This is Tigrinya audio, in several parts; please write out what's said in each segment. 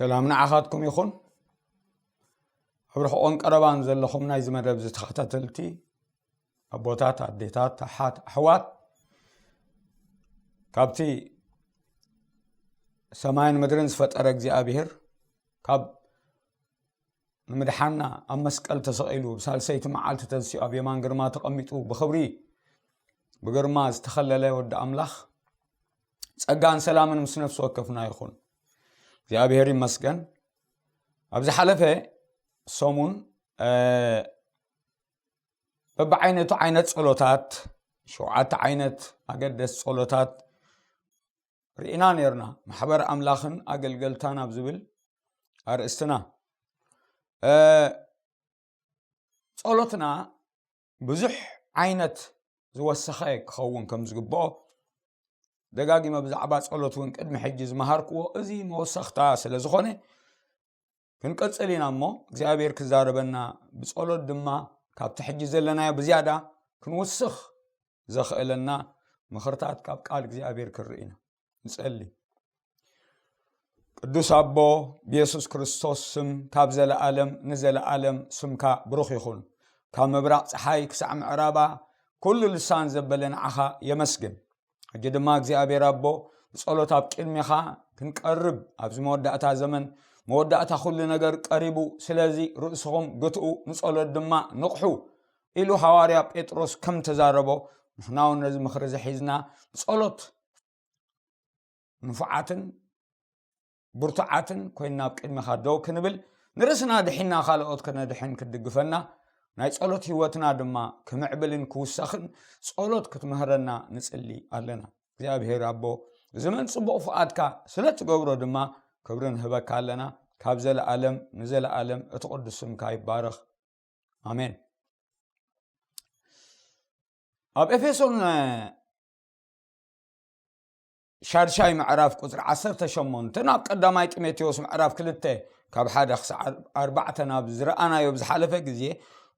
ሰላም ንዓኻትኩም ይኹን። ኣብ ርሑቕን ቀረባን ዘለኹም ናይዚ መደብ ዝተኸታተልቲ ኣቦታት፣ ኣዴታት፣ ኣሓት፣ ኣሕዋት፣ ካብቲ ሰማይን ምድርን ዝፈጠረ እግዚኣብሔር፣ ካብ ንምድሓና ኣብ መስቀል ተሰቒሉ፣ ብሳልሰይቲ መዓልቲ ተንሲኡ፣ ኣብ የማን ግርማ ተቐሚጡ፣ ብኽብሪ ብግርማ ዝተኸለለ ወዲ ኣምላኽ፣ ጸጋን ሰላምን ምስ ነፍሲ ወከፍና ይኹን። እግዚኣብሔር ይመስገን። ኣብ ዝሓለፈ ሰሙን፣ እ፣ በብዓይነቱ ዓይነት ጸሎታት፣ ሸውዓተ ዓይነት ኣገደስ ጸሎታት ርኢና ነርና። ማሕበር ኣምላኽን ኣገልገልታን ኣብ ዝብል ኣርእስትና፣ እ፣ ጸሎትና ብዙሕ ዓይነት ዝወሰኸ ክኸውን ከም ዝግብኦ ደጋጊመ ብዛዕባ ጸሎት እውን ቅድሚ ሕጂ ዝመሃርክዎ፣ እዚ መወሰኽታ ስለ ዝኾነ ክንቅጽል ኢና እሞ፣ እግዚኣብሔር ክዛረበና፣ ብጸሎት ድማ ካብቲ ሕጂ ዘለናዮ ብዝያዳ ክንውስኽ ዘኽእለና ምኽርታት ካብ ቃል እግዚኣብሔር ክንርኢ ኢና። ንጸሊ። ቅዱስ ኣቦ፣ ብየሱስ ክርስቶስ ስም፣ ካብ ዘለኣለም ንዘለኣለም ስምካ ብሩኽ ይኹን። ካብ ምብራቕ ጸሓይ ክሳዕ ምዕራባ፣ ኩሉ ልሳን ዘበለ ንዓኻ የመስግን። ሕጂ ድማ እግዚኣብሔር ኣቦ፣ ብጸሎት ኣብ ቅድሜኻ ክንቀርብ፣ ኣብዚ መወዳእታ ዘመን፣ መወዳእታ ኩሉ ነገር ቀሪቡ፣ ስለዚ ርእስኹም ግትኡ፣ ንጸሎት ድማ ንቕሑ ኢሉ ሃዋርያ ጴጥሮስ ከም ተዛረቦ፣ ንሕና እውን ነዚ ምኽሪ እዚ ሒዝና ብጸሎት ንፉዓትን ብርቱዓትን ኮይንና ኣብ ቅድሜኻ ደው ክንብል፣ ንርእስና ድሒና ካልኦት ከነድሕን ክትድግፈና፣ ናይ ጸሎት ህይወትና ድማ ክምዕብልን ክውሰኽን ጸሎት ክትምህረና ንጽሊ ኣለና። እግዚኣብሔር ኣቦ፣ እዚ መን ጽቡቕ ፍቓድካ ስለ ትገብሮ ድማ ክብሪ ንህበካ ኣለና። ካብ ዘለኣለም ንዘለኣለም እቲ ቅዱስ ስምካ ይባረኽ። ኣሜን። ኣብ ኤፌሶን ሻድሻይ ምዕራፍ ቁጽሪ ዓሰርተ ሸሞንተ፣ ናብ ቀዳማይ ጢሞቴዎስ ምዕራፍ ክልተ ካብ ሓደ ክሳዕ ኣርባዕተ ናብ ዝረኣናዮ ብዝሓለፈ ግዜ፣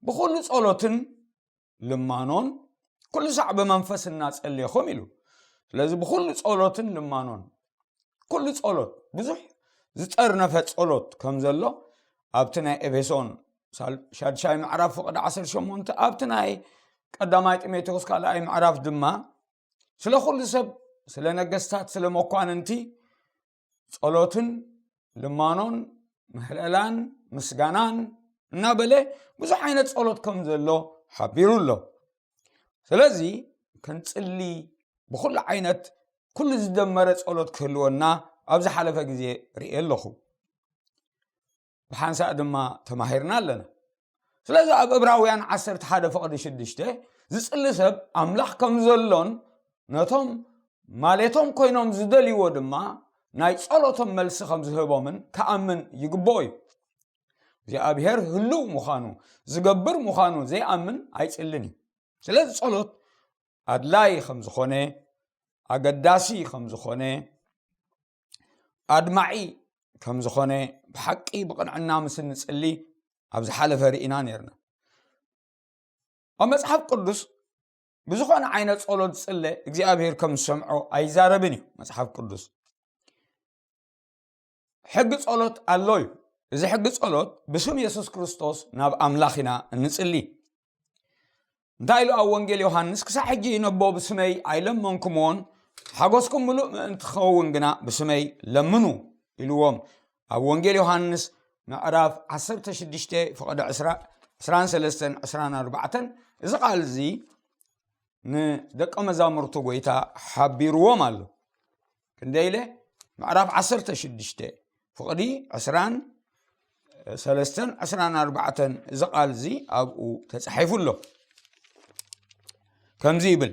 ብኹሉ ጸሎትን ልማኖን ኩሉ ሳዕ ብመንፈስ እናጸለኹም ኢሉ። ስለዚ ብኹሉ ጸሎትን ልማኖን፣ ኩሉ ጸሎት፣ ብዙሕ ዝጠርነፈ ጸሎት ከም ዘሎ ኣብቲ ናይ ኤፌሶን ሳል-፣ ሻድሻይ ምዕራፍ ፍቕዲ ዓሰርተ ሸሞንተ፣ ኣብቲ ናይ ቀዳማይ ጢሞቴዎስ ካልኣይ ምዕራፍ ድማ ስለ ኩሉ ሰብ፣ ስለ ነገስታት፣ ስለ መኳንንቲ ጸሎትን ልማኖን ምህለላን ምስጋናን እናበለ ብዙሕ ዓይነት ጸሎት ከም ዘሎ ሓቢሩ ኣሎ። ስለዚ ክንጽሊ ብኹሉ ዓይነት ኩሉ ዝደመረ ጸሎት ክህልወና ኣብ ዝሓለፈ ግዜ ርእየ ኣለኹ። ብሓንሳእ ድማ ተማሂርና ኣለና። ስለዚ ኣብ ዕብራውያን ዓሰርተ ሓደ ፍቕዲ ሽዱሽተ፣ ዝጽሊ ሰብ ኣምላኽ ከም ዘሎን ነቶም ማሌቶም ኮይኖም ዝደልይዎ ድማ ናይ ጸሎቶም መልሲ ከም ዝህቦምን ክኣምን ይግብኦ እዩ። እግዚኣብሔር ህልው ምዃኑ፣ ዝገብር ምዃኑ ዘይኣምን ኣይጽልን እዩ። ስለዚ ጸሎት ኣድላይ ከም ዝኾነ፣ ኣገዳሲ ከም ዝኾነ፣ ኣድማዒ ከም ዝኾነ ብሓቂ ብቕንዕና ምስ እንጽሊ ኣብ ዝሓለፈ ርኢና ነርና። ኣብ መጽሓፍ ቅዱስ ብዝኾነ ዓይነት ጸሎት ዝጽለ እግዚኣብሔር ከም ዝሰምዖ ኣይዛረብን እዩ መጽሓፍ ቅዱስ። ሕጊ ጸሎት ኣሎ እዩ። እዚ ሕጊ ጸሎት ብስም የሱስ ክርስቶስ ናብ ኣምላኽ ኢና እንጽሊ። እንታይ ኢሉ ኣብ ወንጌል ዮሃንስ? "ክሳዕ ሕጂ ነቦ ብስመይ ኣይለመንኩምዎን፣ ሓጎስኩም ምሉእ ምእንቲ ክኸውን ግና ብስመይ ለምኑ" ኢልዎም። ኣብ ወንጌል ዮሃንስ ምዕራፍ ዓሰርተ ሽዱሽተ ፍቕዲ ዕስራ፣ ዕስራን ሰለስተን፣ ዕስራን ኣርባዕተን፣ እዚ ቃል እዚ ንደቀ መዛሙርቱ ጐይታ ሓቢርዎም ኣሎ። ክንደይ ኢለ? ምዕራፍ ዓሰርተ ሽዱሽተ ፍቕዲ ዕስራን ሰለስተን፣ ዕስራን ኣርባዕተን፣ እዚ ቃል እዚ ኣብኡ ተጻሒፉ ኣሎ። ከምዚ ይብል፣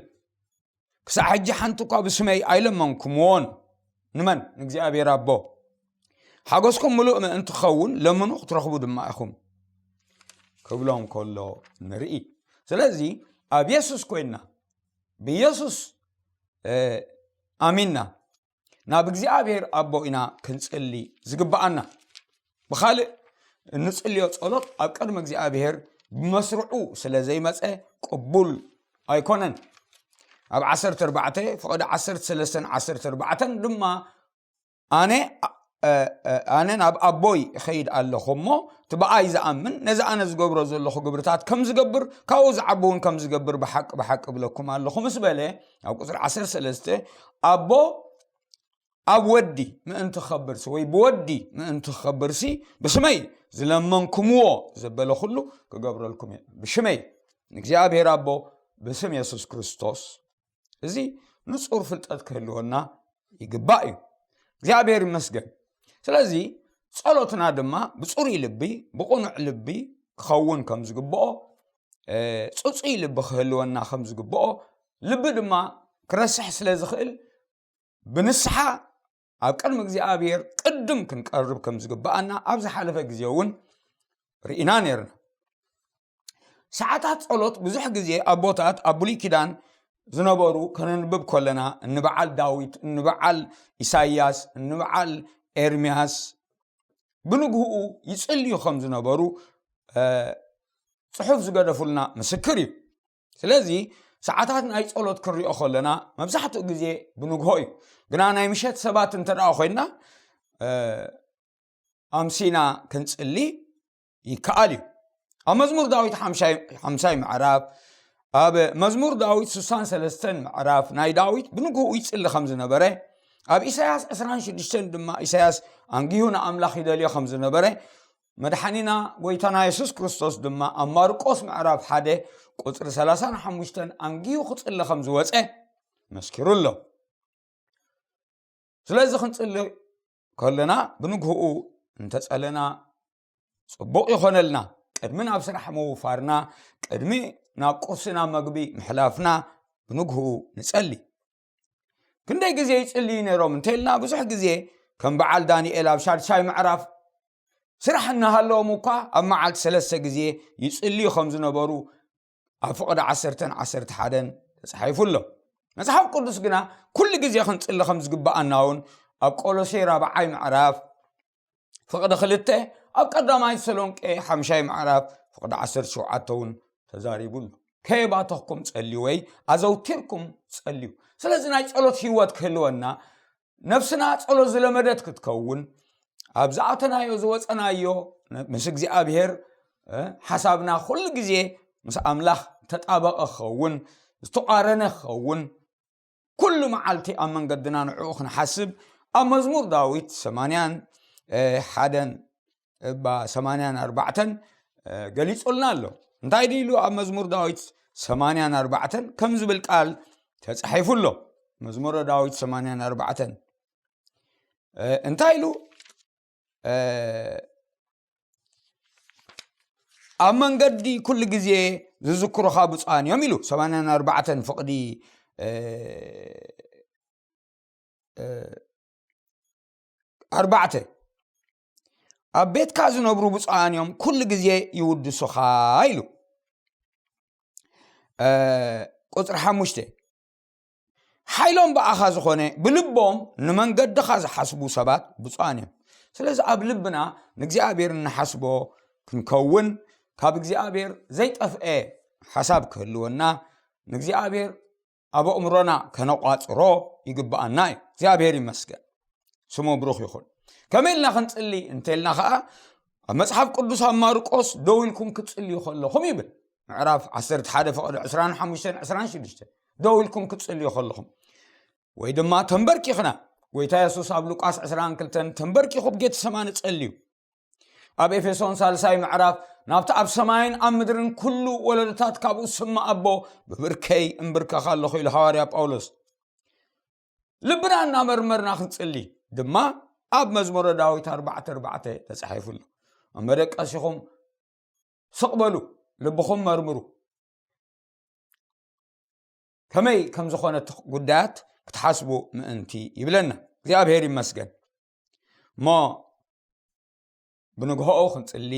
"ክሳዕ ሕጂ ሓንቲ እኳ ብስመይ ኣይለመንኩምዎን"፣ ንመን? ንእግዚኣብሔር ኣቦ። "ሓጎስኩም ምሉእ ምእንቲ ክኸውን ለምኑ ክትረኽቡ ድማ ኢኹም" ክብሎም ከሎ ንርኢ። ስለዚ ኣብ የሱስ ኮይንና፣ ብየሱስ፣ እ፣ ኣሚንና ናብ እግዚኣብሔር ኣቦ ኢና ክንጽሊ ዝግብኣና። ብኻልእ እንጽልዮ ጸሎት ኣብ ቅድሚ እግዚኣብሔር ብመስርዑ ስለ ዘይመጸ ቅቡል ኣይኮነን። ኣብ ዓሰርተ ኣርባዕተ ፍቕዲ ዓሰርተ ሰለስተን ዓሰርተ ኣርባዕተን ድማ ኣነ ኣ-፣ ኣነ ናብ ኣቦይ እኸይድ ኣለኹ እሞ፣ እቲ ብኣይ ዝኣምን ነዚ ኣነ ዝገብሮ ዘለኹ ግብርታት ከም ዝገብር፣ ካብኡ ዝዓቢ እውን ከም ዝገብር ብሓቂ ብሓቂ እብለኩም ኣለኹ ምስ በለ፣ ኣብ ቁፅሪ ዓሰርተ ሰለስተ ኣቦ ኣብ ወዲ ምእንቲ ክኸብርሲ ወይ ብወዲ ምእንቲ ክኸብርሲ ብስመይ ዝለመንኩምዎ ዘበለ ኩሉ ክገብረልኩም እየ። ብሽመይ ንእግዚኣብሔር ኣቦ ብስም የሱስ ክርስቶስ። እዚ ንጹር ፍልጠት ክህልወና ይግባእ እዩ። እግዚኣብሔር ይመስገን። ስለዚ ጸሎትና ድማ ብጽሩይ ልቢ፣ ብቕኑዕ ልቢ ክኸውን ከም ዝግብኦ፣ ጽጹይ ልቢ ክህልወና ከም ዝግብኦ፣ ልቢ ድማ ክረስሕ ስለ ዝኽእል ብንስሓ ኣብ ቅድሚ እግዚኣብሔር ቅድም ክንቀርብ ከም ዝግብኣና ኣብ ዝሓለፈ ግዜ እውን ርኢና ነርና። ሰዓታት ጸሎት ብዙሕ ግዜ ኣቦታት ኣብ ብሉይ ኪዳን ዝነበሩ ከነንብብ ከለና እንበዓል ዳዊት፣ እንበዓል ኢሳይያስ፣ እንበዓል ኤርምያስ ብንግህኡ ይጽልዩ ከም ዝነበሩ ጽሑፍ ዝገደፉልና ምስክር እዩ። ስለዚ ሰዓታት ናይ ጸሎት ክንሪኦ ከለና መብዛሕትኡ ግዜ ብንግሆ እዩ። ግና ናይ ምሸት ሰባት እንተ ደኣ ኮይንና ኣምሲና ክንጽሊ ይከኣል እዩ። ኣብ መዝሙር ዳዊት ሓምሳይ ምዕራፍ፣ ኣብ መዝሙር ዳዊት ስሳን ሰለስተን ምዕራፍ ናይ ዳዊት ብንግህኡ ይጽሊ ከም ዝነበረ፣ ኣብ ኢሳያስ ዕስራን ሽዱሽተን ድማ ኢሳያስ ኣንጊሁ ንኣምላኽ ይደልዮ ከም ዝነበረ፣ መድሓኒና ጎይታና የሱስ ክርስቶስ ድማ ኣብ ማርቆስ ምዕራፍ ሓደ ቁጽሪ ሰላሳን ሓሙሽተን ኣንጊሁ ክጽሊ ከም ዝወጸ መስኪሩ ኣሎ። ስለዚ ክንጽሊ ከለና ብንግህኡ እንተጸለና ጽቡቕ ይኾነልና። ቅድሚ ናብ ስራሕ ምውፋርና፣ ቅድሚ ናብ ቁርሲ ናብ መግቢ ምሕላፍና ብንግህኡ ንጸሊ። ክንደይ ግዜ ይጽልዩ ነይሮም እንተልና ብዙሕ ግዜ ከም በዓል ዳንኤል ኣብ ሻድሻይ ምዕራፍ ስራሕ እናሃለዎም እኳ ኣብ መዓልቲ ሰለስተ ግዜ ይጽልዩ ከም ዝነበሩ ኣብ ፍቕዲ ዓሰርተን ዓሰርተ ሓደን ተጻሒፉ ኣሎ። መጽሓፍ ቅዱስ ግና ኩሉ ግዜ ክንጽሊ ከም ዝግብኣና እውን ኣብ ቆሎሴ ራብዓይ ምዕራፍ ፍቕዲ ክልተ፣ ኣብ ቀዳማይ ተሰሎንቄ ሓምሻይ ምዕራፍ ፍቕዲ ዓሰርተ ሸውዓተ እውን ተዛሪቡ ኣሎ። ከየባተኽኩም ጸልዩ ወይ ኣዘውቲርኩም ጸልዩ። ስለዚ ናይ ጸሎት ህይወት ክህልወና ነፍስና ጸሎት ዝለመደት ክትከውን፣ ኣብ ዝኣተናዮ ዝወጸናዮ ምስ እግዚኣብሔር ሓሳብና ኩሉ ግዜ ምስ ኣምላኽ ተጣበቐ ክኸውን፣ ዝተቋረነ ክኸውን፣ ኩሉ መዓልቲ ኣብ መንገድና ንዕኡ ክንሓስብ ኣብ መዝሙር ዳዊት ሰማንያን ሓደን እባ ሰማንያን ኣርባዕተን ገሊጹልና ኣሎ። እንታይ ድዩ ኢሉ ኣብ መዝሙር ዳዊት ሰማንያን ኣርባዕተን ከም ዝብል ቃል ተጻሒፉ ኣሎ። መዝሙረ ዳዊት ሰማንያን ኣርባዕተን እንታይ ኢሉ? ኣብ መንገዲ ኩሉ ግዜ ዝዝክሩኻ ብፁዓን እዮም ኢሉ። ሰማንያን ኣርባዕተን ፍቕዲ ኣርባዕተ፣ ኣብ ቤትካ ዝነብሩ ብፁዓን እዮም ኩሉ ግዜ ይውድሱኻ ኢሉ። ቁፅሪ ሓሙሽተ፣ ሓይሎም ብኣኻ ዝኾነ ብልቦም ንመንገድኻ ዝሓስቡ ሰባት ብፁዓን እዮም። ስለዚ ኣብ ልብና ንእግዚኣብሔር እንሓስቦ ክንከውን፣ ካብ እግዚኣብሔር ዘይጠፍአ ሓሳብ ክህልወና፣ ንእግዚኣብሔር ኣብ ኣእምሮና ከነቋጽሮ ይግብኣና እዩ። እግዚኣብሔር ይመስገን፣ ስሙ ብሩኽ ይኹን። ከመይ ኢልና ክንጽሊ እንተልና ኸዓ ኣብ መጽሓፍ ቅዱስ ኣብ ማርቆስ ደው ኢልኩም ክትጽልዩ ከለኹም ይብል። ምዕራፍ ዓሰርተ ሓደ ፍቕዲ ዕስራን ሓሙሽተን ዕስራን ሽዱሽተን ደው ኢልኩም ክትጽልዩ ከለኹም ወይ ድማ ተንበርኪኽና፣ ጎይታ የሱስ ኣብ ሉቃስ ዕስራን ክልተን ተንበርኪኹ ኣብ ጌተሰማኒ ጸልዩ። ኣብ ኤፌሶን ሳልሳይ ምዕራፍ ናብቲ ኣብ ሰማይን ኣብ ምድርን ኩሉ ወለዶታት ካብኡ ዝስማዕ ኣቦ ብብርከይ እምብርከኽ ኣለኹ ኢሉ ሃዋርያ ጳውሎስ። ልብና እናመርመርና ክንጽሊ ድማ ኣብ መዝሙረ ዳዊት ኣርባዕተ ኣርባዕተ ተጻሒፉ ኣሎ። ኣብ መደቀሲኹም ስቕ በሉ፣ ልብኹም መርምሩ፣ ከመይ ከም ዝኾነ እቲ ጉዳያት ክትሓስቡ ምእንቲ ይብለና። እግዚኣብሔር ይመስገን። እሞ ብንግሆኡ ክንጽሊ፣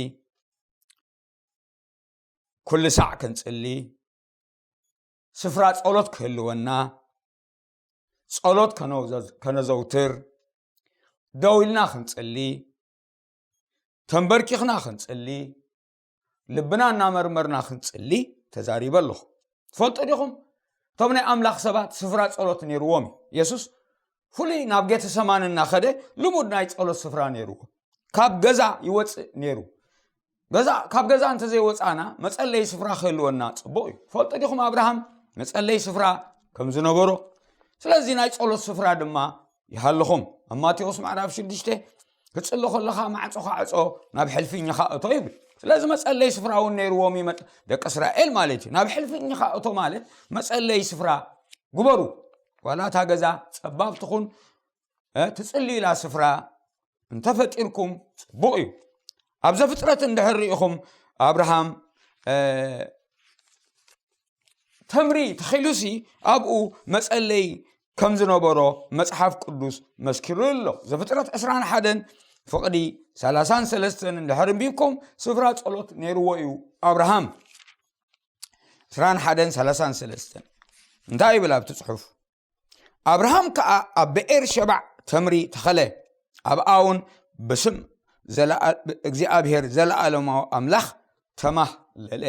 ኩሉ ሳዕ ክንጽሊ፣ ስፍራ ጸሎት ክህልወና፣ ጸሎት ከነውዘዝ-፣ ከነዘውትር፣ ደው ኢልና ክንጽሊ፣ ተንበርኪኽና ክንጽሊ፣ ልብና እናመርመርና ክንጽሊ ተዛሪበ ኣለኹ። ትፈልጡ ዲኹም? እቶም ናይ ኣምላኽ ሰባት ስፍራ ጸሎት ነይርዎም እዩ። የሱስ ፍሉይ ናብ ጌተሰማኒ እናኸደ ልሙድ ናይ ጸሎት ስፍራ ነይርዎ። ካብ ገዛ ይወፅእ ነይሩ። ገዛ ካብ ገዛ እንተዘይወፃና መፀለይ ስፍራ ክህልወና ፅቡቅ እዩ። ፈልጡ ዲኹም ኣብርሃም መፀለይ ስፍራ ከም ዝነበሮ? ስለዚ ናይ ጸሎት ስፍራ ድማ ይሃልኹም። ኣብ ማቴዎስ ምዕራፍ ሽዱሽተ፣ ክጽሊ ከለኻ ማዕጾኻ ዕጾ፣ ናብ ሕልፍኝኻ እቶ ይብል። ስለዚ መጸለይ ስፍራ እውን ነይርዎም እዩ መጥ- ደቂ እስራኤል ማለት እዩ። ናብ ሕልፍኝኻ እቶ ማለት መጸለይ ስፍራ ግበሩ። ዋላ እታ ገዛ ጸባብ ትኹን፣ እ፣ ትጽልዩላ ስፍራ እንተፈጢርኩም ጽቡቕ እዩ። ኣብ ዘፍጥረት እንድሕር ርኢኹም ኣብርሃም፣ እ፣ ተምሪ ተኺሉሲ ኣብኡ መጸለይ ከም ዝነበሮ መጽሓፍ ቅዱስ መስኪሩ ኣሎ። ዘፍጥረት ዕስራን ሓደን ፍቕዲ ሰላሳን ሰለስተን እንድሕር እንቢብኩም ስፍራ ጸሎት ነይርዎ እዩ ኣብርሃም። ዕስራን ሓደን ሰላሳን ሰለስተን እንታይ ይብል ኣብቲ ጽሑፍ? ኣብርሃም ከኣ ኣብ ብኤር ሸባዕ ተምሪ ተኸለ፣ ኣብኣ እውን ብስም ዘለኣ- እግዚኣብሔር ዘለኣለማዊ ኣምላኽ ተማህለለ።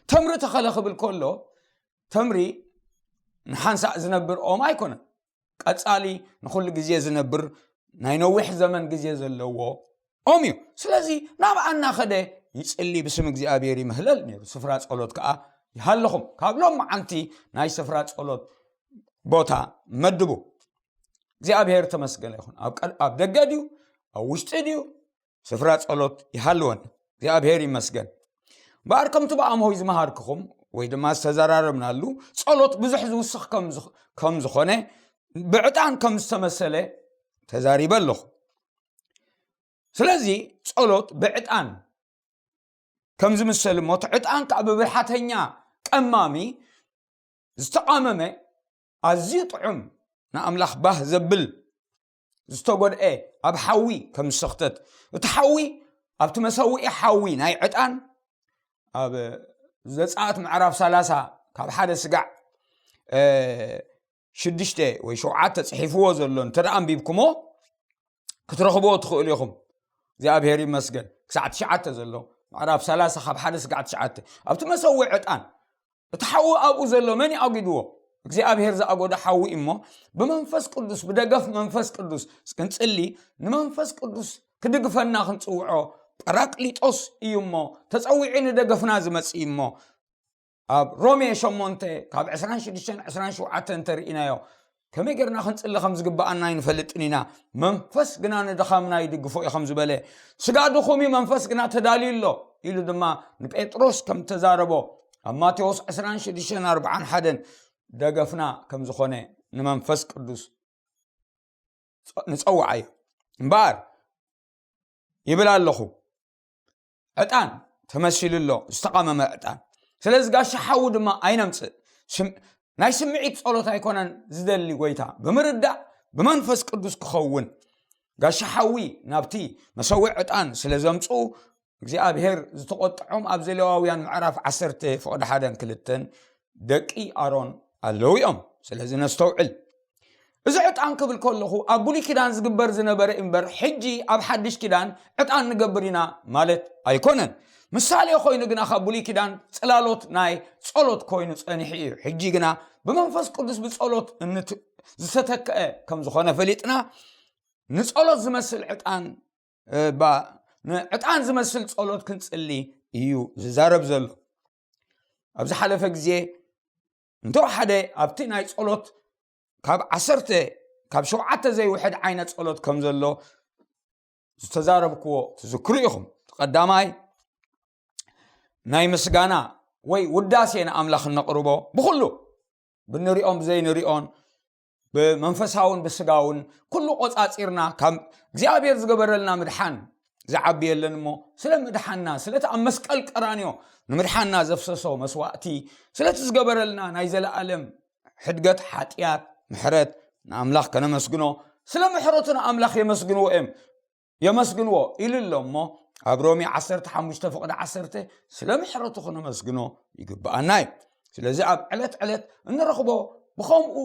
ተምሪ ተኸለ ክብል ከሎ፣ ተምሪ ንሓንሳእ ዝነብር ኦም ኣይኮነን። ቀጻሊ ንኹሉ ግዜ ዝነብር ናይ ነዊሕ ዘመን ግዜ ዘለዎ ኦም እዩ። ስለዚ ናብ ኣናኸደ ይጽሊ፣ ብስም እግዚኣብሔር ይምህለል ነይሩ። ስፍራ ጸሎት ከኣ ይሃልኹም። ካብ ሎም መዓንቲ ናይ ስፍራ ጸሎት ቦታ መድቡ። እግዚኣብሔር ተመስገነ ይኹን። ኣብ ቀ- ኣብ ደገ ድዩ ኣብ ውሽጢ ድዩ ስፍራ ጸሎት ይሃልወን። እግዚኣብሔር ይመስገን። እምበኣር ከምቲ ብኣምሆይ ዝመሃርክኹም ወይ ድማ ዝተዘራረብናሉ ጸሎት ብዙሕ ዝውስኽ ከም ዝኽ- ከም ዝኾነ ብዕጣን ከም ዝተመሰለ ተዛሪበ ኣለኹ። ስለዚ ጸሎት ብዕጣን ከም ዝምሰል እሞ እቲ ዕጣን ከዓ ብብልሓተኛ ቀማሚ ዝተቓመመ ኣዝዩ ጥዑም ንኣምላኽ ባህ ዘብል ዝተጎድኤ ኣብ ሓዊ ከም ዝሰኽተት እቲ ሓዊ ኣብቲ መሰውኢ ሓዊ ናይ ዕጣን ኣብ ዘጸኣት ምዕራፍ ሰላሳ ካብ ሓደ ስጋዕ ሽዱሽተ ወይ ሸውዓተ ጽሒፍዎ ዘሎ እንተ ደኣ ኣንቢብኩሞ ክትረኽብዎ ትኽእሉ ኢኹም። እግዚኣብሔር ይመስገን። ክሳዕ ትሽዓተ ዘሎ ምዕራፍ ሰላሳ ካብ ሓደ ስጋዕ ትሽዓተ ኣብቲ መሰውኢ ዕጣን እቲ ሓዊ ኣብኡ ዘሎ መን ይኣጒድዎ? እግዚኣብሔር ዝኣጎዶ ሓዊ እሞ ብመንፈስ ቅዱስ ብደገፍ መንፈስ ቅዱስ ክንጽሊ ንመንፈስ ቅዱስ ክድግፈና ክንጽውዖ ጳራቅሊጦስ እዩ እሞ ተጸዊዑ ንደገፍና ዝመጽእ እዩ እሞ ኣብ ሮሜ ሸሞንተ ካብ ዕስራን ሽዱሽተን ዕስራን ሸውዓተን እንተርኢናዮ ከመይ ጌርና ክንጽሊ ከም ዝግብኣና ኣይንፈልጥን ኢና። መንፈስ ግና ንድኻምና ይድግፎ እዩ ከም ዝበለ ስጋ ድኹም እዩ መንፈስ ግና ተዳልዩ ኣሎ ኢሉ ድማ ንጴጥሮስ ከም ተዛረቦ ኣብ ማቴዎስ ዕስራን ሽዱሽተን ኣርብዓን ሓደን ደገፍና ከም ዝኾነ ንመንፈስ ቅዱስ ንጸውዓዮ እምበኣር ይብል ኣለኹ። ዕጣን ተመሲሉ ኣሎ ዝተቐመመ ዕጣን። ስለዚ ጋሻ ሓዊ ድማ ኣይነምፅእ። ናይ ስምዒት ጸሎት ኣይኮነን ዝደሊ ጎይታ ብምርዳእ ብመንፈስ ቅዱስ ክኸውን ጋሻ ሓዊ ናብቲ መሰውዕ ዕጣን ስለ ዘምፅኡ እግዚኣብሔር ዝተቆጥዖም ኣብ ዘሌዋውያን ምዕራፍ ዓሰርተ ፍቕዲ ሓደን ክልተን ደቂ ኣሮን ኣለዉ እዮም። ስለዚ ነስተውዕል። እዚ ዕጣን ክብል ከለኹ ኣብ ብሉይ ኪዳን ዝግበር ዝነበረ እምበር ሕጂ ኣብ ሓድሽ ኪዳን ዕጣን ንገብር ኢና ማለት ኣይኮነን። ምሳሌ ኮይኑ ግና ካብ ብሉይ ኪዳን ጽላሎት ናይ ጸሎት ኮይኑ ጸኒሑ እዩ። ሕጂ ግና ብመንፈስ ቅዱስ ብጸሎት ዝተተክአ ከም ዝኾነ ፈሊጥና ንጸሎት ዝመስል ዕጣን ንዕጣን ዝመስል ጸሎት ክንጽሊ እዩ ዝዛረብ ዘሎ። ኣብ ዝሓለፈ ግዜ እንተወሓደ ኣብቲ ናይ ጸሎት ካብ ዓሰርተ ካብ ሸውዓተ ዘይውሕድ ዓይነት ጸሎት ከም ዘሎ ዝተዛረብክዎ ትዝክሩ ኢኹም። ቀዳማይ ናይ ምስጋና ወይ ውዳሴ ንኣምላኽ እነቕርቦ ብኹሉ ብንሪኦም ብዘይንሪኦን ብመንፈሳውን ብስጋውን ኩሉ ቆጻጺርና ካብ እግዚኣብሔር ዝገበረልና ምድሓን ዝዓቢ የለን እሞ ስለ ምድሓንና ስለቲ ኣብ መስቀል ቀራንዮ ንምድሓንና ዘፍሰሶ መስዋእቲ ስለቲ ዝገበረልና ናይ ዘለኣለም ሕድገት ሓጢኣት ምሕረት ንኣምላኽ ከነመስግኖ ስለ ምሕረቱ ንኣምላኽ የመስግንዎ እዮም የመስግንዎ ኢሉ ኣሎ እሞ ኣብ ሮሜ ዓሰርተ ሓሙሽተ ፍቕዲ ዓሰርተ ስለ ምሕረቱ ክነመስግኖ ይግብኣና እዩ። ስለዚ ኣብ ዕለት ዕለት እንረኽቦ ብኸምኡ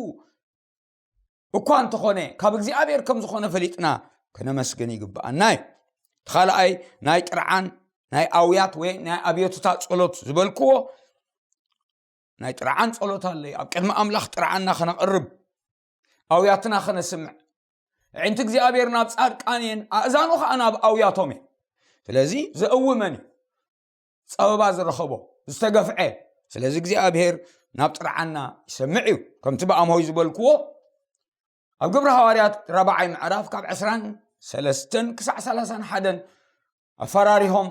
እኳ እንተኾነ ካብ እግዚኣብሔር ከም ዝኾነ ፈሊጥና ክነመስግን ይግብኣና እዩ። እቲ ካልኣይ ናይ ጥርዓን ናይ ኣውያት ወይ ናይ ኣብዮትታ ጸሎት ዝበልክዎ ናይ ጥርዓን ጸሎት ኣለይ ኣብ ቅድሚ ኣምላኽ ጥርዓንና ከነቕርብ ኣውያትና ከነስምዕ፣ ኣዒንቲ እግዚኣብሔር ናብ ጻድቃን እየን፣ ኣእዛኑ ኸኣ ናብ ኣውያቶም እየን። ስለዚ ዘእዊ መን እዩ? ጸበባ ዝረኸቦ፣ ዝተገፍዐ። ስለዚ እግዚኣብሔር ናብ ጥርዓና ይሰምዕ እዩ። ከምቲ ብኣምሆይ ዝበልክዎ፣ ኣብ ግብሪ ሃዋርያት ራብዓይ ምዕራፍ ካብ ዕስራን ሰለስተን ክሳዕ ሰላሳን ሓደን ኣፈራሪሆም፣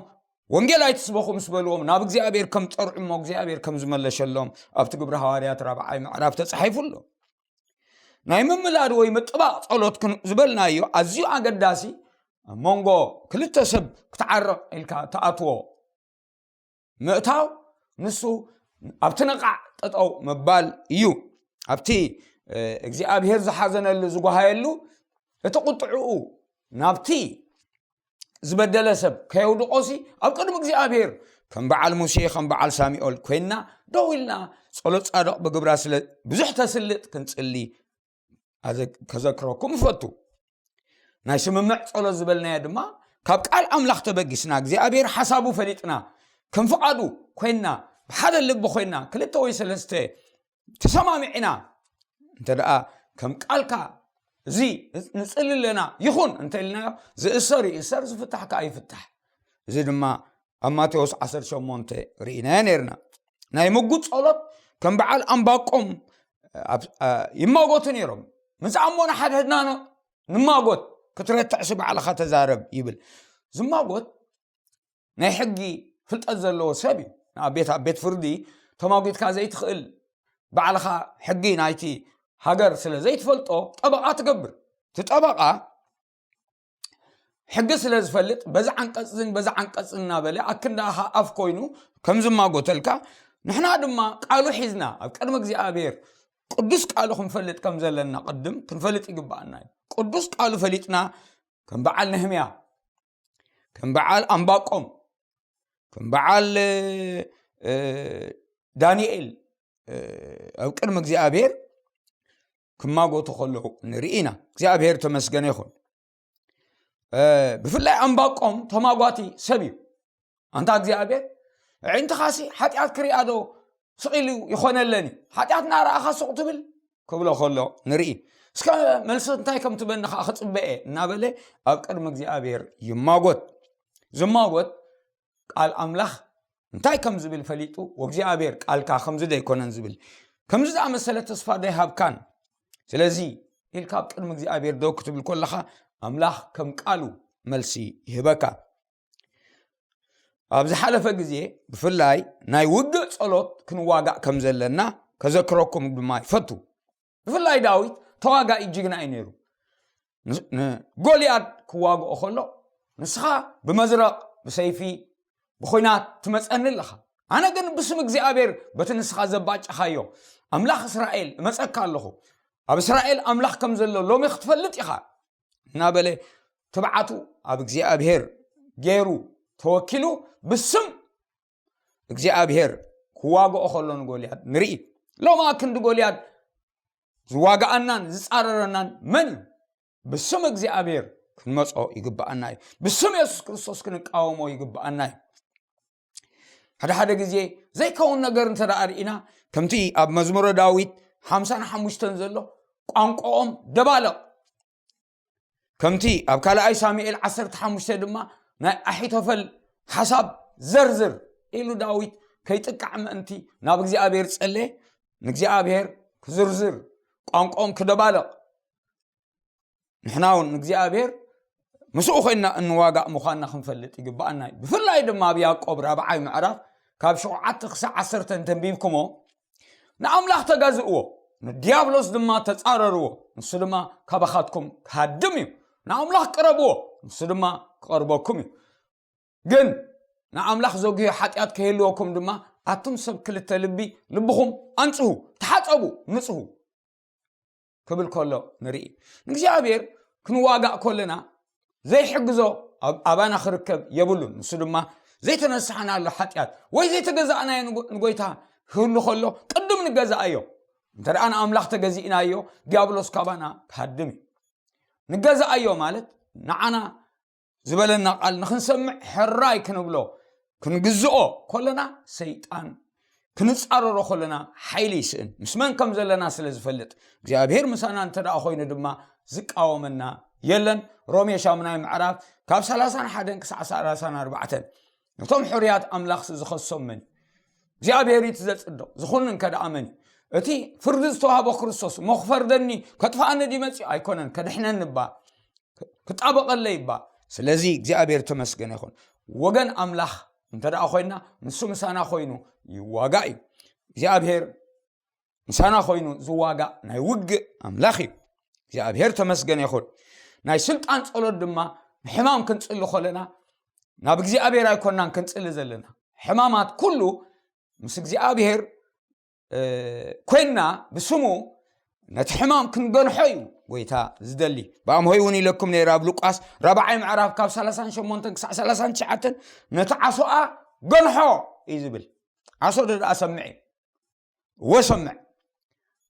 ወንጌል ኣይትስበኹ ምስ በልዎም፣ ናብ እግዚኣብሔር ከም ጸርዑ እሞ እግዚኣብሔር ከም ዝመለሸሎም ኣብቲ ግብሪ ሃዋርያት ራብዓይ ምዕራፍ ተጻሒፉ ኣሎ። ናይ ምምላድ ወይ ምጥባቕ ጸሎት ክን-፣ ዝበልናዮ ኣዝዩ ኣገዳሲ፣ ኣብ መንጎ ክልተ ሰብ ክትዓርቕ ኢልካ ትኣትዎ ምእታው፣ ንሱ ኣብቲ ነቓዕ ጠጠው ምባል እዩ። ኣብቲ፣ እ፣ እግዚኣብሔር ዝሓዘነሉ፣ ዝጓሃየሉ፣ እቲ ቁጥዕኡ ናብቲ ዝበደለ ሰብ ከየውድቆሲ፣ ኣብ ቅድሚ እግዚኣብሔር ከም በዓል ሙሴ፣ ከም በዓል ሳሙኤል ኮይንና ደው ኢልና፣ ጸሎት ጻድቕ ብግብራ ስለ ብዙሕ ተስልጥ ክንጽሊ ኣዘ-፣ ከዘክረኩም እፈቱ። ናይ ስምምዕ ጸሎት ዝበልናዮ ድማ፣ ካብ ቃል ኣምላኽ ተበጊስና፣ እግዚኣብሔር ሓሳቡ ፈሊጥና፣ ከም ፍቓዱ ኮይንና፣ ብሓደ ልቢ ኮይንና፣ ክልተ ወይ ሰለስተ ተሰማሚዕና፣ እንተ ደኣ ከም ቃልካ እዚ ንጽሊ ኣለና ይኹን እንተ ኢልናዮ፣ ዝእሰር ይእሰር፣ ዝፍታሕ ከኣ ይፍታሕ። እዚ ድማ ኣብ ማቴዎስ ዓሰርተ ሸሞንተ ርኢናዮ ነርና። ናይ ምጉት ጸሎት ከም በዓል ኣምባቆም ኣብ፣ ኣ፣ ይማጎቱ ነይሮም። "ምስ ኣሞና ሓድሕድና ን-፣ ንማጎት፣ ክትረትዕሲ ባዕልኻ ተዛረብ" ይብል። ዝማጎት ናይ ሕጊ ፍልጠት ዘለዎ ሰብ እዩ። ንኣብነት ኣብ ቤት ፍርዲ ተማጒትካ ዘይትኽእል፣ ባዕልኻ ሕጊ ናይቲ ሃገር ስለ ዘይትፈልጦ፣ ጠበቓ ትገብር። እቲ ጠበቓ ሕጊ ስለ ዝፈልጥ፣ በዚ ዓንቀጽን በዚ ዓንቀጽን እናበለ ኣክንዳኻ ኣፍ ኮይኑ ከም ዝማጎተልካ፣ ንሕና ድማ ቃሉ ሒዝና ኣብ ቅድሚ እግዚኣብሔር ቅዱስ ቃሉ ክንፈልጥ ከም ዘለና ቅድም ክንፈልጥ ይግባኣና እዩ። ቅዱስ ቃሉ ፈሊጥና፣ ከም በዓል ነህምያ፣ ከም በዓል ኣምባቆም፣ ከም በዓል፣ እ፣ ዳንኤል፣ እ፣ ኣብ ቅድሚ እግዚኣብሔር ክማጎቱ ከለዉ ንርኢ ኢና። እግዚኣብሔር ተመስገነ ይኹን። እ፣ ብፍላይ ኣምባቆም ተማጓቲ ሰብ እዩ። "ኣንታ እግዚኣብሔር፣ ኣዒንትኻሲ ሓጢኣት ክሪኣ ዶ ስቕ ኢሉ ይኾነለን እዩ? ሓጢኣት እናረኣኻ ስቕ ትብል?" ክብሎ ከሎ ንርኢ። "እስከ መልሲ እንታይ ከም ትበኒ ኸዓ ክጽበ እየ" እናበለ ኣብ ቅድሚ እግዚኣብሔር ይማጎት። ዝማጎት ቃል ኣምላኽ እንታይ ከም ዝብል ፈሊጡ፣ "ወእግዚኣብሔር ቃልካ ከምዚ ዶ ኣይኮነን ዝብል? ከምዚ ዝኣመሰለ ተስፋ ዶ ኣይሃብካን? ስለዚ" ኢልካ ኣብ ቅድሚ እግዚኣብሔር ደው ክትብል ከለኻ፣ ኣምላኽ ከም ቃሉ መልሲ ይህበካ። ኣብ ዝሓለፈ ግዜ ብፍላይ ናይ ውግእ ጸሎት ክንዋጋእ ከም ዘለና ከዘክረኩም ድማ ይፈቱ። ብፍላይ ዳዊት ተዋጋኢ ጅግና እዩ ነይሩ። ን-፣ ንጎልያድ ክዋግኦ ከሎ፣ "ንስኻ ብመዝረቕ፣ ብሰይፊ፣ ብኹናት ትመጸኒ ኣለኻ። ኣነ ግን ብስም እግዚኣብሔር በቲ ንስኻ ዘባጨኻዮ ኣምላኽ እስራኤል እመጸካ ኣለኹ። ኣብ እስራኤል ኣምላኽ ከም ዘሎ ሎሚ ክትፈልጥ ኢኻ" እናበለ ትብዓቱ ኣብ እግዚኣብሔር ገይሩ ተወኪሉ ብስም እግዚኣብሔር ክዋግኦ ከሎ ንጎልያድ ንርኢ። ሎማ ክንዲ ጎልያድ ዝዋግኣናን ዝጻረረናን መን እዩ? ብስም እግዚኣብሔር ክንመጾ ይግብኣና እዩ። ብስም የሱስ ክርስቶስ ክንቃወሞ ይግብኣና እዩ። ሓደ ሓደ ግዜ ዘይከውን ነገር እንተ ደኣ ርኢና፣ ከምቲ ኣብ መዝሙረ ዳዊት ሓምሳን ሓሙሽተን ዘሎ፣ "ቋንቋኦም ደባለቕ፣ ከምቲ ኣብ ካልኣይ ሳሙኤል ዓሰርተ ሓሙሽተ ድማ ናይ ኣሒቶፈል ሓሳብ ዘርዝር" ኢሉ ዳዊት ከይጥቃዕ ምእንቲ ናብ እግዚኣብሔር ጸለየ። ንእግዚኣብሔር ክዝርዝር፣ ቋንቋኦም ክደባለቕ፣ ንሕና እውን ንእግዚኣብሔር ምስኡ ኮይንና እንዋጋእ ምዃንና ክንፈልጥ ይግብኣና እዩ። ብፍላይ ድማ ኣብ ያዕቆብ ራብዓይ ምዕራፍ ካብ ሸውዓተ ክሳዕ ዓሰርተ እንተንቢብኩሞ፣ "ንኣምላኽ ተገዝእዎ፣ ንዲያብሎስ ድማ ተጻረርዎ፣ ንሱ ድማ ካባኻትኩም ክሃድም እዩ። ንኣምላኽ ቅረብዎ፣ ንሱ ድማ ክቐርበኩም እዩ። ግን ንኣምላኽ ዘጉህዮ ሓጢኣት ከይህልወኩም ድማ፣ ኣቱም ሰብ ክልተ ልቢ፣ ልብኹም ኣንጽሁ፣ ተሓጸቡ፣ ንጽሁ" ክብል ከሎ ንርኢ። ንእግዚኣብሔር ክንዋጋእ ከለና ዘይሕግዞ ኣብ-፣ ኣባና ክርከብ የብሉን። ንሱ ድማ ዘይተነሳሕናሉ ሓጢኣት ወይ ዘይተገዛእናዮ ንጎ-፣ ንጎይታ ክህሉ ከሎ ቅድም ንገዛኣዮ። እንተ ደኣ ንኣምላኽ ተገዚእናዮ፣ ዲያብሎስ ካባና ክሃድም እዩ። ንገዛኣዮ ማለት ንዓና ዝበለና ቃል ንኽንሰምዕ ሕራይ ክንብሎ፣ ክንግዝኦ ከለና፣ ሰይጣን ክንጻረሮ ከለና ሓይሊ ይስእን። ምስ መን ከም ዘለና ስለ ዝፈልጥ፣ እግዚኣብሔር ምሳና እንተ ደኣ ኮይኑ ድማ ዝቃወመና የለን። ሮሜ ሻምናይ ምዕራፍ ካብ ሰላሳን ሓደን ክሳዕ ሰላሳን ኣርባዕተን፣ ነቶም ሕርያት ኣምላኽሲ ዝኸሶም መን እዩ? እግዚኣብሔር እዩ እቲ ዘጽድቕ፣ ዝኹንን ከ ደኣ መን እዩ? እቲ ፍርዲ ዝተዋህቦ ክርስቶስ እሞ ክፈርደኒ ከጥፍኣኒ ድዩ መጺኡ? ኣይኮነን፣ ከድሕነኒ እባ፣ ክጣበቐለይ እባ። ስለዚ እግዚኣብሔር ተመስገነ ይኹን። ወገን ኣምላኽ እንተ ደኣ ኮይና፣ ንሱ ምሳና ኮይኑ ይዋጋእ እዩ። እግዚኣብሔር ምሳና ኮይኑ ዝዋጋእ ናይ ውግእ ኣምላኽ እዩ። እግዚኣብሔር ተመስገነ ይኹን። ናይ ስልጣን ጸሎት ድማ ንሕማም ክንጽሊ ከለና ናብ እግዚኣብሔር ኣይኮናን ክንጽሊ ዘለና። ሕማማት ኩሉ ምስ እግዚኣብሔር ኮይንና ብስሙ ነቲ ሕማም ክንገንሖ እዩ ጎይታ ዝደሊ። ብኣምሆይ እውን ኢለኩም ነይረ ኣብ ሉቃስ ራብዓይ ምዕራፍ ካብ ሰላሳን ሸሞንተን ክሳዕ ሰላሳን ትሽዓተን፣ ነቲ ዓሶኣ ገንሖ እዩ ዝብል። ዓሶ ደኣ ሰምዕ እዩ። እወ ሰምዕ።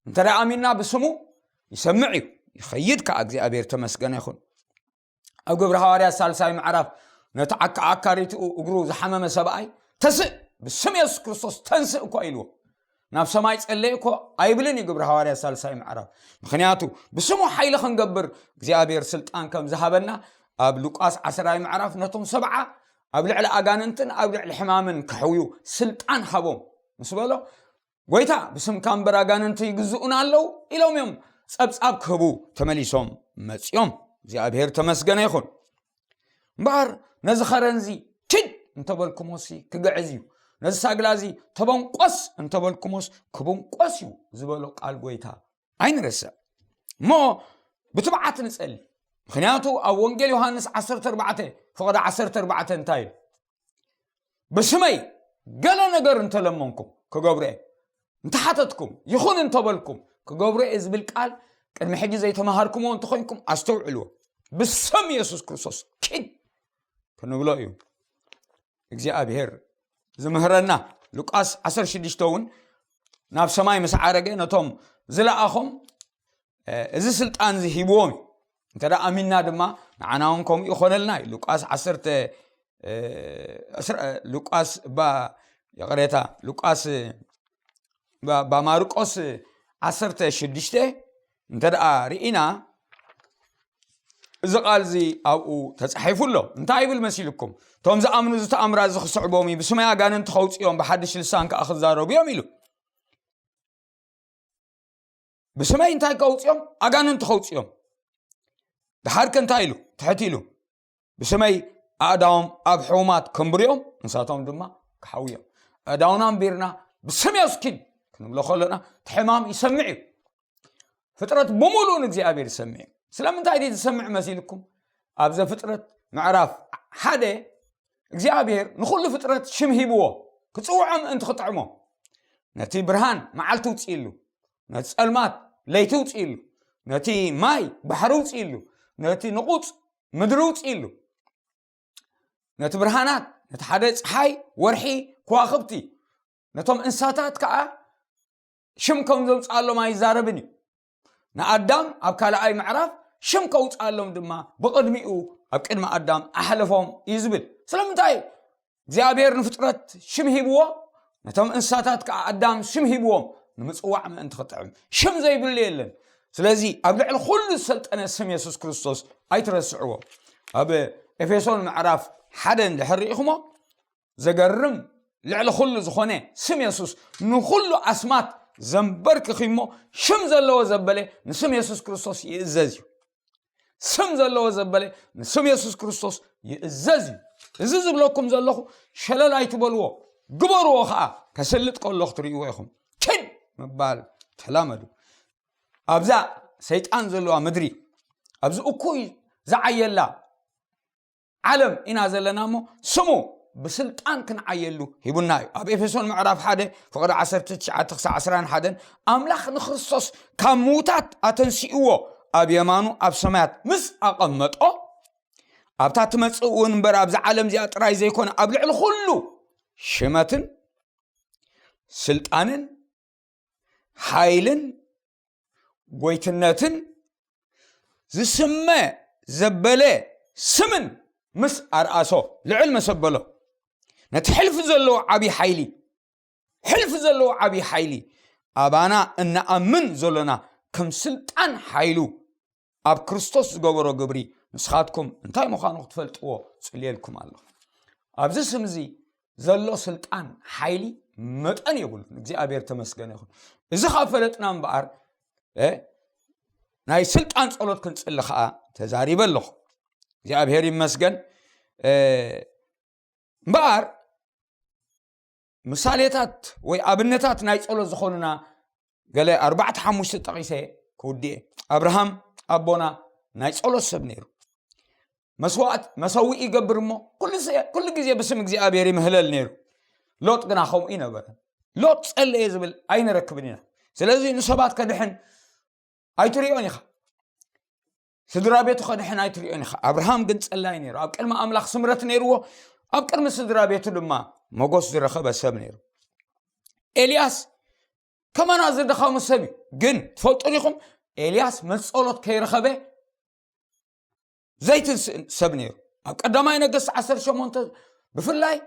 እንተ ደኣ ኣሚንና ብስሙ ይሰምዕ እዩ፣ ይኸይድ ከኣ። እግዚኣብሔር ተመስገነ ይኹን። ኣብ ግብሪ ሃዋርያት ሳልሳይ ምዕራፍ ነቲ ዓካ ዓካሪትኡ እግሩ ዝሓመመ ሰብኣይ፣ "ተስእ፣ ብስም የሱስ ክርስቶስ ተንስእ" እኳ ኢልዎ። ናብ ሰማይ ጸለየ እኮ ኣይብልን እዩ ግብሪ ሃዋርያት ሳልሳይ ምዕራፍ። ምኽንያቱ ብስሙ ሓይሊ ክንገብር እግዚኣብሔር ስልጣን ከም ዝሃበና ኣብ ሉቃስ ዓስራይ ምዕራፍ ነቶም ሰብዓ ኣብ ልዕሊ ኣጋንንትን ኣብ ልዕሊ ሕማምን ክሕውዩ ስልጣን ሃቦም ምስ በሎ፣ "ጎይታ፣ ብስምካ እምበር ኣጋንንቲ ይግዝኡና ኣለዉ" ኢሎም እዮም ጸብጻብ ክህቡ ተመሊሶም መጺኦም። እግዚኣብሔር ተመስገነ ይኹን። እምበኣር ነዚ ኸረንዚ ኪድ እንተበልኩሞሲ ክግዕዝ እዩ፣ ነዚ ሳግላዚ ተበንቆስ እንተበልኩሞስ ክብንቆስ እዩ ዝበሎ ቃል ጎይታ ኣይንረስዕ። እሞ ብትብዓት ንጸሊ። ምኽንያቱ ኣብ ወንጌል ዮሃንስ ዓሰርተ ኣርባዕተ ፍቕዲ ዓሰርተ ኣርባዕተ እንታይ ኢሉ? "ብስመይ ገለ ነገር እንተለመንኩም ክገብሮ እየ፣ እንተሓተትኩም ይኹን እንተበልኩም ክገብሮ እየ" ዝብል ቃል ቅድሚ ሕጂ ዘይተማሃርኩምዎ እንተኾይንኩም ኣስተውዕልዎ። ብስም የሱስ ክርስቶስ ኪድ ክንብሎ እዩ እግዚኣብሔር ዝምህረና። ሉቃስ ዓሰርተ ሽዱሽተ እውን ናብ ሰማይ ምስ ዓረገ ነቶም ዝለኣኾም፣ እ፣ እዚ ስልጣን እዚ ሂብዎም እዩ። እንተ ደኣ ኣሚንና ድማ ንዓና እውን ከምኡ ይኾነልና እዩ። ሉቃስ ዓሰርተ፣ እ፣ ዕስራ፣ ሉቃስ እባ፣ ይቕሬታ፣ ሉቃስ፣ እባ፣ እባ ማርቆስ ዓሰርተ ሽዱሽተ እንተ ደኣ ርኢና፣ እዚ ቃል እዚ ኣብኡ ተጻሒፉ ኣሎ። እንታይ ይብል መሲልኩም? "እቶም ዝኣምኑ እዚ ተኣምራት እዚ ክስዕቦም እዩ፣ ብስመይ ኣጋንንቲ ከውጽኦም፣ ብሓድሽ ልሳን ከኣ ክዛረቡ እዮም" ኢሉ። ብስመይ እንታይ ከውጽኦም? ኣጋንንቲ ከውጽኦም። ድሓር ከ እንታይ ኢሉ? ትሕት ኢሉ፣ "ብስመይ ኣእዳዎም ኣብ ሕሙማት ከንብርዮም፣ ንሳቶም ድማ ክሓውዮም። ኣእዳውና ኣንቢርና ብስም የሱስ ኪድ ክንብሎ ከለና፣ እቲ ሕማም ይሰምዕ እዩ። ፍጥረት ብምሉኡ ንእግዚኣብሔር ይሰምዕ እዩ። ስለምንታይ ድዩ ዝሰምዕ መሲልኩም? ኣብ ዘፍጥረት ምዕራፍ ሓደ እግዚኣብሔር ንኹሉ ፍጥረት ሽም ሂብዎ፣ ክጽውዖ ምእንቲ ክጥዕሞ። ነቲ ብርሃን መዓልቲ ውጽእሉ፣ ነቲ ጸልማት ለይቲ ውጽእሉ፣ ነቲ ማይ ባሕሪ ውጽእሉ፣ ነቲ ንቑጽ ምድሪ ውጽእሉ፣ ነቲ ብርሃናት፣ ነቲ ሓደ ጸሓይ፣ ወርሒ፣ ከዋኽብቲ፣ ነቶም እንስሳታት ከኣ ሽም ከም ዘውጽኣሎም ኣይዛረብን እዩ። ንኣዳም ኣብ ካልኣይ ምዕራፍ ሽም ከውጽኣሎም ድማ ብቕድሚኡ ኣብ ቅድሚ ኣዳም ኣሕለፎም እዩ ዝብል። ስለምንታይ? እግዚኣብሔር ንፍጥረት ሽም ሂብዎ፣ ነቶም እንስሳታት ከኣ ኣዳም ሽም ሂብዎም፣ ንምጽዋዕ ምእንቲ ክጥዕም። ሽም ዘይብሉ የለን። ስለዚ ኣብ ልዕሊ ኩሉ ዝሰልጠነ ስም የሱስ ክርስቶስ ኣይትረስዕዎ። ኣብ ኤፌሶን ምዕራፍ ሓደ እንድሕር ርኢኹሞ፣ ዘገርም ልዕሊ ኩሉ ዝኾነ ስም የሱስ ንኹሉ ኣስማት ዘንበርክኽ እሞ፣ ሽም ዘለዎ ዘበለ ንስም የሱስ ክርስቶስ ይእዘዝ እዩ። ስም ዘለዎ ዘበለ ንስም የሱስ ክርስቶስ ይእዘዝ እዩ። እዚ ዝብለኩም ዘለኹ ሸለል ኣይትበልዎ፣ ግበርዎ ኸዓ። ከስልጥ ከሎ ክትርእይዎ ኢኹም። ኪድ ምባል ተላመዱ። ኣብዛ ሰይጣን ዘለዋ ምድሪ፣ ኣብዚ እኩይ ዝዓየላ ዓለም ኢና ዘለና እሞ፣ ስሙ ብስልጣን ክንዓየሉ ሂቡና እዩ። ኣብ ኤፌሶን ምዕራፍ ሓደ ፍቕዲ ዓሰርተ ትሽዓተ ክሳዕ ዓስራን ሓደን፣ ኣምላኽ ንክርስቶስ ካብ ምዉታት ኣተንሲእዎ፣ ኣብ የማኑ ኣብ ሰማያት ምስ ኣቐመጦ፣ ኣብታ ትመጽእ እውን እምበር ኣብዛ ዓለም እዚኣ ጥራይ ዘይኮነ፣ ኣብ ልዕሊ ኩሉ ሽመትን ስልጣንን ሓይልን ጎይትነትን ዝስመ ዘበለ ስምን ምስ ኣርኣሶ፣ ልዕል መሰበሎ፣ ነቲ ሕልፊ ዘለዎ ዓብዪ ሓይሊ ሕልፊ ዘለዎ ዓብዪ ሓይሊ ኣባና እንኣምን ዘሎና ከም ስልጣን ሓይሉ ኣብ ክርስቶስ ዝገበሮ ግብሪ ንስኻትኩም እንታይ ምዃኑ ክትፈልጥዎ ጽልየልኩም ኣለኹ። ኣብዚ ስም እዚ ዘሎ ስልጣን ሓይሊ መጠን የብሉን። እግዚኣብሔር ተመስገነ ይኹን። እዚ ካብ ፈለጥና እምበኣር ናይ ስልጣን ጸሎት ክንጽሊ ከዓ ተዛሪበ ኣለኹ። እግዚኣብሔር ይመስገን። እምበኣር ምሳሌታት ወይ ኣብነታት ናይ ጸሎት ዝኾኑና ገለ ኣርባዕተ ሓሙሽተ ጠቒሰ ክውድኤ። ኣብርሃም ኣቦና ናይ ጸሎት ሰብ ነይሩ። መስዋእት መሰዊእ ይገብር እሞ ኩሉ ግዜ ብስም እግዚኣብሔር ይምህለል ነይሩ። ሎጥ ግና ከምኡ ይነበረ። ሎጥ ጸለየ ዝብል ኣይንረክብን ኢና። ስለዚ ንሰባት ከድሕን ኣይትሪኦን ኢኻ። ስድራ ቤቱ ከድሕን ኣይትሪኦን ኢኻ። ኣብርሃም ግን ጸላይ ነይሩ። ኣብ ቅድሚ ኣምላኽ ስምረት ነይርዎ፣ ኣብ ቅድሚ ስድራ ቤቱ ድማ መጎስ ዝረኸበ ሰብ ነይሩ። ኤልያስ ከማና ዝደኸሙ ሰብ እዩ። ግን ትፈልጡ ዲኹም? ኤልያስ መጸሎት ከይረኸበ ዘይትንስእ ሰብ ነይሩ። ኣብ ቀዳማይ ነገስት ዓሰርተ ሸሞንተ ብፍላይ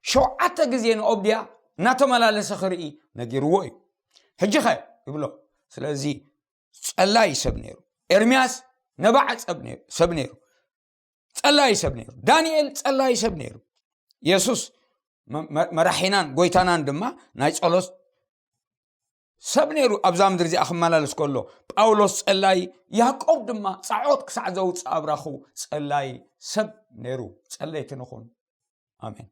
ሸውዓተ ግዜ ንኦብድያ እናተመላለሰ ክርኢ ነጊርዎ እዩ። ሕጂ ኸ ይብሎ። ስለዚ ጸላይ ሰብ ነይሩ። ኤርምያስ ነባዕ ሰብ ነይሩ። ጸላይ ሰብ ነይሩ። ዳንኤል ጸላይ ሰብ ነይሩ። የሱስ መራሒናን ጎይታናን ድማ ናይ ጸሎት ሰብ ነይሩ። ኣብዛ ምድሪ እዚኣ ክመላለስ ከሎ ጳውሎስ ጸላይ፣ ያዕቆብ ድማ ጻዖት ክሳዕ ዘውፅእ ኣብራኹ ጸላይ ሰብ ነይሩ። ጸለይቲ ንኹን። ኣሜን።